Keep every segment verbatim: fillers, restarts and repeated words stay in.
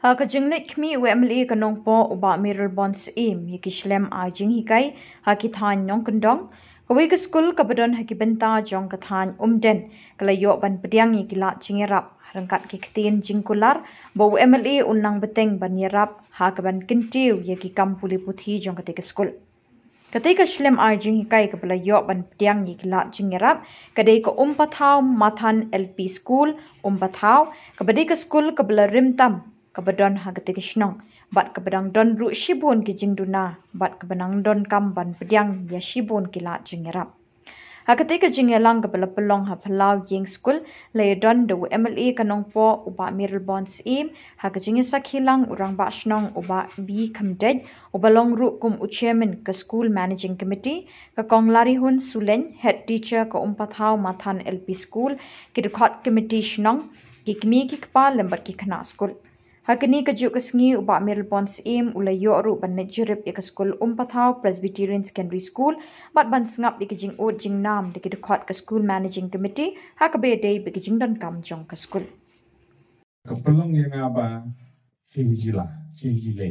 Ha ka jingleit khmih u M L A ka Nongpoh u Bah Mayralborn Syiem ïa ki shlem ai jinghikai ha ki thaiñ nongkyndong, kawei ka skul kaba don ha ki bynta jong ka thaiñ Umden ka la ïoh ban pdiang ïa ki lad jingïarap ryngkat ki ktien jingkular ba u M L A un nang bteng ban ïarap ha kaban kyntiew ïa ki kam pule puthi jong katei ka skul. Katei ka shlem ai jinghikai kaba la ïoh ban pdiang ïa ki lad jingïarap ka dei ka Umpathaw Mathan L P School, Umpathaw, kaba dei ka skul kaba la rim tam kaba don ha katei ka shnong, bad kaba dang don ruh shibun ki jingduna, bad kaba nang donkam ban pdiang ïa shibun ki lad jingïarap. Ha katei ka jingïalang kaba la pynlong ha Phyllaw Ïing School, la ïadon da u M L A ka Nongpoh u Bah Mayralborn Syiem, ha ka jingïasakhi lang u Rangbah Shnong u Bah B Khymdeit, uba long ruh kum u Chairman ka School Managing Committee, ka Kong Larihun Sulein, Head Teacher ka Umpathaw Mathan L P School, ki dkhot committee shnong, ki kmie ki kpa lem bad ki khynnah skul. Ha kane kajuh ka sngi u Bah Mayralborn Syiem u la ïoh ruh ban leit jurip ïa ka skul Umpathaw Presbyterian Secondary School, bad ban sngap ïa ka jingud jingnam da ki dkhot ka School Managing Committee, ha kaba ïadei bad ka jingdonkam jong ka skul. Ka pynlong ïa nga ba shisha jylla, shisha jylla,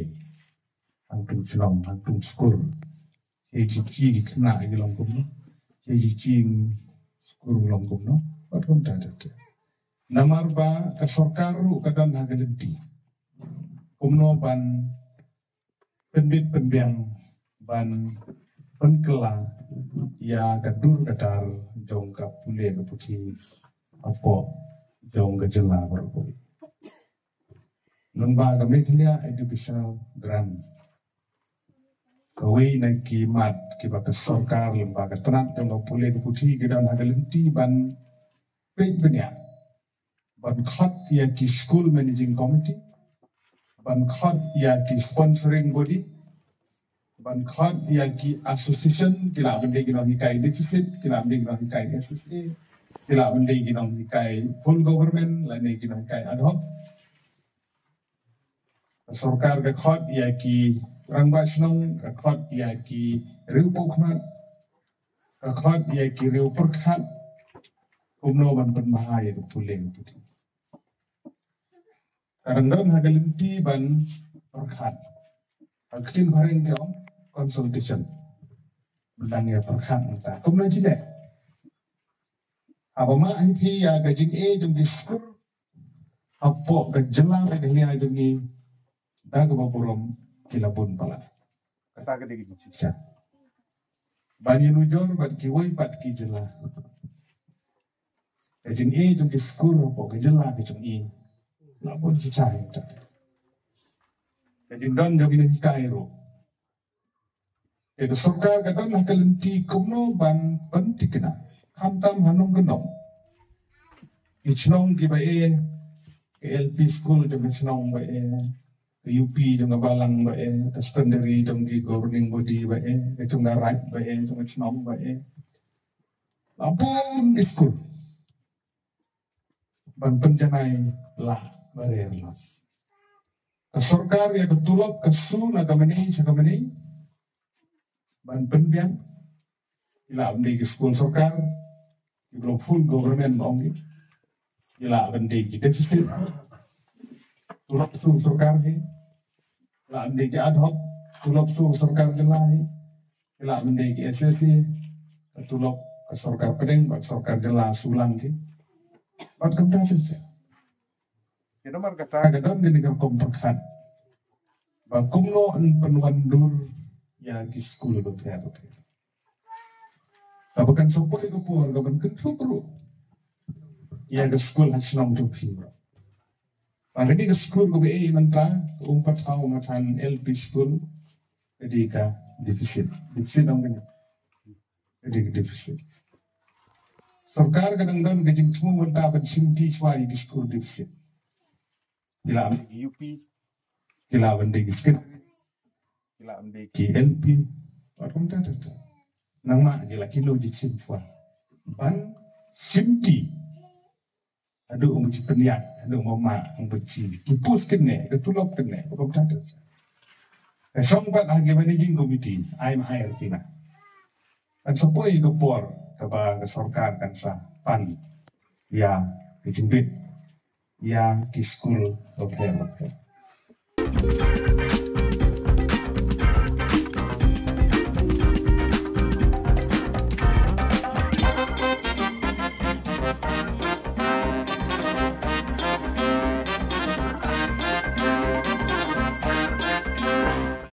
hangtum shnong, hangtum skul, shisha jylla ki khynnah ki long kumno, shisha jylla skul long kumno, bad kumta ter ter. Namar ba ka sorkar ruh ka don ha ka lynti kumno ban pynbit pynbiang, ban pynkylla ïa ka dur ka dar jong ka pule ka puthi hapoh jong ka jylla baroh kawei. Lyngba ka Meghalaya Educational Grant, kawei na ki mat kiba ka sorkar lyngba ka tnat jong ka pule ka puthi ka don ha ka lynti ban peit bniah, ban khot ïa ki School Managing Committee, ban khot ïa ki sponsoring body, ban khot ïa ki association, ki lah ban dei ki nonghikai deficit, ki lah ban dei ki nonghikai S S A, ki lah ban dei ki nonghikai full government, lane ki nonghikai ad hoc. Ka sorkar ka khot ïa ki rangbah shnong, ka khot ïa ki riew pawkhmat, ka khot ïa ki riew pyrkhat, kumno ban pynbha ïa ka pule ka puthi. Ka dang don ha ka lynti ban pyrkhat. Ha ka ktien phareng ki ong consultation. Ban dang ïa pyrkhat mynta kumno jylliew. Haba mah hi phi ïa ka jingeh jong ki skul hapoh ka jylla Meghalaya jong ngi, da kaba burom ki la bun palat. Kata ka dei ka jingshisha ban ïanujor bad kiwei pat ki jylla. Ka jingeh jong ki skul hapoh ka jylla ka jong ngi la bun shisha ïa kata. Ka jingdon jong ki nonghikai ruh. Te ka sorkar ka don ha ka lynti kumno ban pynthikna, khamtam ha nongkyndong. Ki shnong kiba eh, ka L P school jong ka shnong ba eh, ka U P jong ka balang ba eh, ka secondary jong ki governing body ba eh, ka jong ka raid ba eh, jong ka shnong ba eh. La bun ki skul ban pynjanai lah baroh. Ka sorkar ïa ka tulop ka su na ka mane sha ka mane ban pynbiang. Ki lah ban dei ki skul sorkar, ki ba long full government ong ki. Ki lah ban dei ki deficit, tulop su sorkar hi. Ki lah ban dei ki ad hoc, tulop su sorkar jylla hi. Ki lah ban dei ki S S A, ka tulop ka sorkar pdeng bad sorkar jylla sulang ki. Bad kumta ter ter. Ki namar kata ka don kane ka rukom pyrkhat ba kumno yn pynwandur ïa ki skul bapher bapher. Kaba kan sa poi ka por kaban kynthup ruh ïa ka skul ha shnong jong phi. Ba kane ka skul kaba eh mynta, ka Umpathaw Mathan L P School, ka dei ka deficit. Deficit ong kane. Ka dei ka deficit. Sorkar ka dang don ka jingthmu mynta ban shimti shuwa ïa ki skul deficit. Ki lah ban dei ki U P, ki lah ban dei ki secondary, ki lah ban dei ki L P. Bad kumta ter ter. Nangma ki lah kino jingshim shuwa ban shimti. Haduh ong ba ki pynïaid, haduh ong ba ma, ong ba ki, ki post kine, ka tulop kine, ka kumta ter ter. Ka shong pat ha ki managing committee, ai ma ai ruh kine. Kan sa poi ka por kaba ka sorkar kan sa pan ïa ka jingbit ïa ki skul bapher bapher.